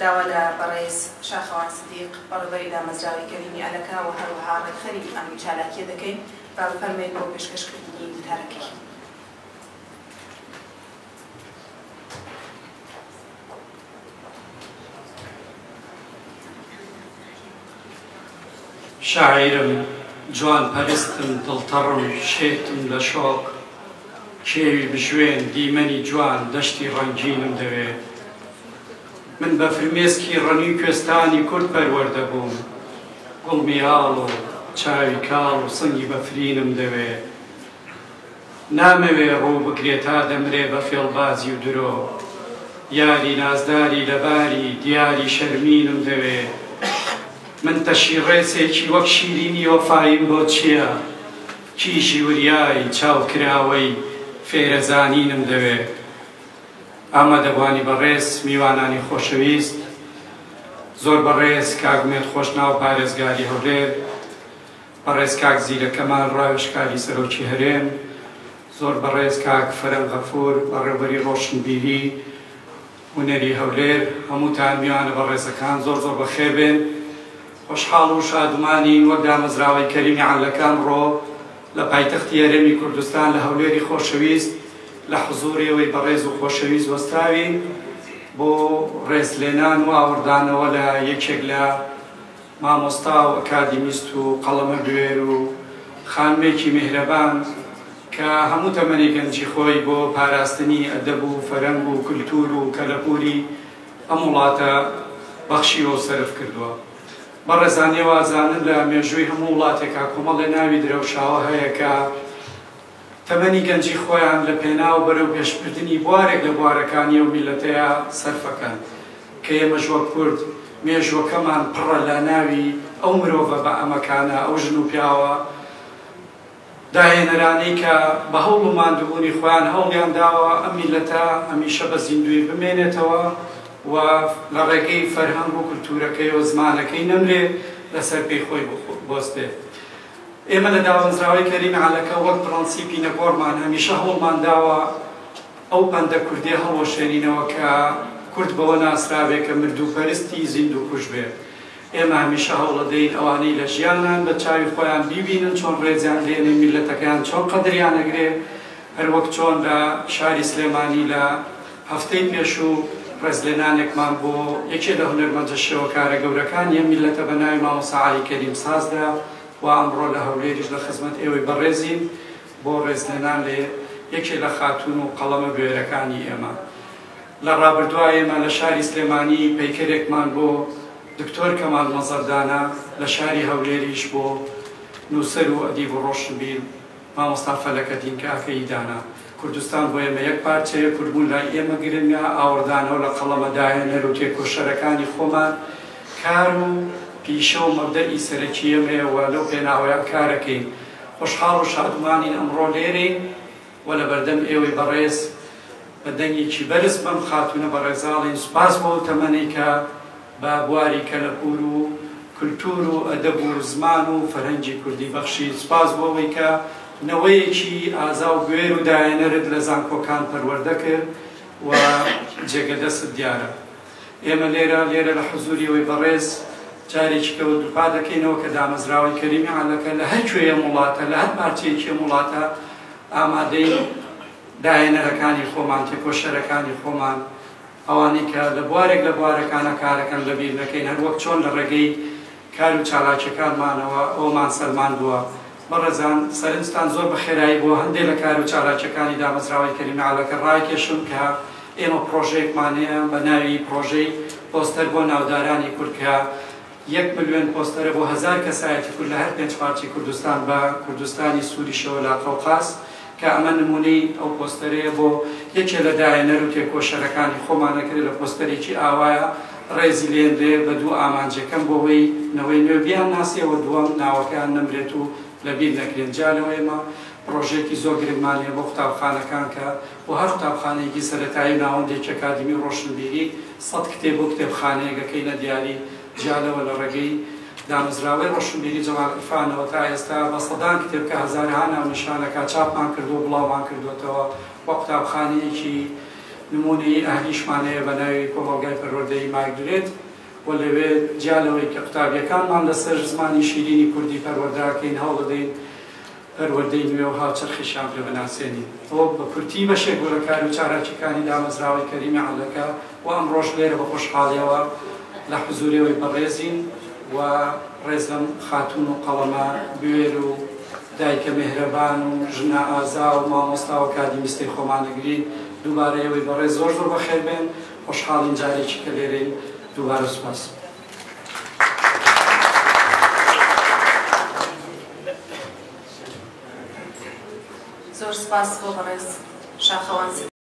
داوا لە بەڕێز شاخەوان سدیق، بەڕێوبەری دامەزراوەی کەریمی ئەلەکە و هەروەها ڕێکخەری ئەم چالاکییە دەکەین با بفەرموێت بۆ پێشکەشکردنی وتارەکەی. شاعیرم، جوان پەرستم، دڵتەڕم، شێتم لە شۆق، کێوی بژوێن، دیمەنی جوان، دەشتی ڕەنگینم دەوێ. من بە فرمێسکی ڕەنووی کوێستانی کورد پەروەردە بووم، گوڵمی ئاڵ و چاوی کاڵ و سنگی بەفرینم دەوێ. نامەوێ ڕوو بگرێ تا دەمرێ بە فێڵبازی و درۆ یاری نازداری لەباری دیاری شەرمینم دەوێ من تەشی ڕێسێکی وەک شیرینی وەفاییم بۆ چییە کیژی وریای چاو کراوەی فێرە زانینم دەوێ ئامادەبوانی بەڕێز میوانانی خۆشەویست زۆر بەڕێز کاک ئومێد خۆشناو پارێزگاری هەولێر بەڕێز کاک زیرەک کەمال ڕاوێژکاری سەرۆکی هەرێم، زۆر بەڕێز کاک فەرەنگ غەفور بەڕێوبەری ڕۆشنبیری هونەری هەولێر، هەمووتان میوانە بەڕێزەکان زۆر زۆر بەخێر بێن. خۆشحاڵ و شادومانین وەک دامەزراوەی کەریمی عەلەکە ئەمڕۆ لە پایتەختی هەرێمی کوردستان لە هەولێری خۆشەویست لە حزوری ئێوەی بەڕێز و خۆشەویست وەستاوین بۆ ڕێزلێنان و ئاوڕدانەوە لە یەکێک لە مامۆستا و ئەکادیمیست و قەڵەمە بوێر و خانمێکی میهرەبان کە هەموو تەمەنی گەنجی خۆی بۆ پاراستنی ئەدەب و فەرەنگ و کولتوور و کەلەپووری ئەم وڵاتە بەخشیوە و سەرف کردووە. بەڕێزان ئێوە ئەزانن لە مێژووی هەموو وڵاتێکا کۆمەڵێ ناوی درەوشاوە هەیە کە تەمەنی گەنجی خۆیان لە پێناو بەرەو پێشبردنی بوارێک لە بوارەکانی ئەو میللەتەیا سەرفەکەن کە ئێمەش وەک کورد مێژووەکەمان پڕە لە ناوی ئەو مرۆڤە بە ئەمەکانە ئەو ژن و پیاوە داهێنەرانەی کە بە هەوڵ و ماندووبوونی خۆیان هەوڵیان داوە ئەم میللەتە هەمیشە بە زیندووی بمێنێتەوە و لە ڕێگەی فەرهەنگ و کولتوورەکەی و زمانەکەی نەمرێ لەسەر پێی خۆی بوەستێ. ئێمە لە دامەزراوەی کەریم عەلەکە وەک پڕەنسیپی نەگۆڕمان هەمیشە هەوڵمان داوە ئەو پەندە کوردیە هەڵوەشێنینەوە کە کورد بەوە ناسرابێ کە مردووپەرستی زیندووکوژ بێ. ئێمە هەمیشە هەوڵەدەین ئەوانەی لە ژیانان بە چاوی خۆیان بیبینن چۆن ڕێزیان لێنێ، میللەتەکەیان چۆن قەدریان ئەگرێ، هەروەک چۆن لە شاری سلێمانی لە هەفتەی پێشوو ڕێزلێنانێکمان بۆ یەکێ لە هونەرمەندە شێوەکارە گەورەکانی ئەم میللەتە بە ناوی مامۆستا عەلی کەریم سازدا و ئەمڕۆ لە هەولێریش لە خزمەت ئێوەی بەڕێزین بۆ ڕێزلێنان لە یەکێ لە خاتوون و قەڵەمە بوێرەکانی ئێمە. لە ڕابردووا ئێمە لە شاری سلێمانی پەیکەرێکمان بۆ دکتۆر کەمال مەزەر دانا، لە شاری هەولێریش بۆ نووسەر و ئەدیب و ڕۆشنبیر مامۆستا فەلەکەدین کاکەیی دانا. کوردستان بۆ ئێمە یەک پارچەیە، کوردبوون لای ئێمە گرنگە، ئاوڕدانەوە لە قەڵەمە داهێنەر و تێکۆشەرەکانی خۆمان کار و پیشە و مەبدەئی سەرەکی ئێمەیە و لەو پێناوەیا کارەکەین. خۆشحاڵ و شادومانین ئەمڕۆ لێرەین و لەبەردەم ئێوەی بەڕێز بە دەنگێکی بەرز بەم خاتوونە بەڕێزاڵین سوپاس بۆ ئەو تەمەنەی کە بە بواری کەلەپوور و کولتوور و ئەدەب و زمان و فەرهەنگی کوردی بەخشی، سوپاس بۆ ئەوەی کە نەوەیەکی ئازا و بوێر و داهێنەرت لە زانکۆکان پەروەردە کرد و جێگە دەستت دیارە. ئێمە لێرە لێرە لە حزووری ئەوەی بەڕێز جارێکی کەوە دووپات دەکەینەوە کە دامەزراوەی کەریمی عەلەکە لە هەر کوێی ئەم وڵاتە، لە هەر پارچەیەکی ئەم وڵاتە ئامادەین داهێنەرەکانی خۆمان، تێکۆشەرەکانی خۆمان، ئەوانەی کە لە بوارێک لە بوارەکانا کارەکەن لەبیر نەکەین، هەروەک چۆن لە ڕێگەی کار و چالاکیەکانمانەوە ئەوەمان سەلماندووە. بەڕێزان سەرنجتان زۆر بە خێرایی بۆ هەندێ لە کار و چالاکیەکانی دامەزراوەی کەریمی عەلەکە ڕاکێشم کە ئێمە پڕۆژەیەکمان هەیە بە ناوی پڕۆژەی پۆستەر بۆ ناودارانی کورد کە یەک ملیۆن پۆستەرە بۆ هەزار کەسایەتی کورد لە هەر پێنج پارچەی کوردستان بە کوردستانی سوریشەوە لە قەوقاز کە ئەمە نمونەی ئەو پۆستەرەیە بۆ یەکێ لە داهێنەر و تێکۆشەرەکانی خۆمان ئەکرێ لە پۆستەرێکی ئاوایا ڕێزی لێنرێ بە دوو ئامانج یەکەم بۆوەی نەوەی نوێ بیانناسێ و دووەم ناوەکەیان نەمرێت و لەبیر نەکرێن جیا لەوە ئێمە پڕۆژەیەکی زۆر گرنگمان هەیە بۆ قوتابخانەکان کە بۆ هەر قوتابخانەیەکی سەرەتایی و ناوەندێکی ئەکادیمی و ڕۆشنبیری سەت کتێب بۆ کتێبخانەیەک ئەکەینە دیاری، جیا لەوە لە ڕێگەی دامەزراوەی ڕۆشنبیری جەمال عیرفانەوە تا ئێستا بە سەدان کتێب کە هەزارەها ناونیشانەکە چاپمان کردووە و بڵاومان کردووەتەوە و قوتابخانەیەکی نموونەیی ئەهلیشمان هەیە بە ناوی کۆمەڵگای پەروەردەیی مارگرێت و لەوێ جیا لەوەی کە قوتابیەکانمان لەسەر زمانی شیرینی کوردی پەروەردە ئەکەین، هەوڵەدەین پەروەردەی نوێ و هاوچەرخیشیان پێ بناسێنین. ئەوە بە کورتی بەشێک بوو لە کار و چالاکیەکانی دامەزراوەی کەریمی عەلەکە و ئەمڕۆش لێرە بە خۆشحاڵیەوە لە حزوورێوەی بەڕێزین و ڕێز لەم خاتوون و قەڵەمە بوێر و دایکە مێهرەبان و ژنە ئازا و مامۆستا و ئەکادیمیستەی خۆمان ئەگرین. دووبارە ئێوەی بەڕێز زۆر زۆر بەخێر بێن. خۆشحاڵین جارێکی کە لێرەین. دووبارە سوپاس. زۆر سپاس بۆ بەڕێز شاخەوان.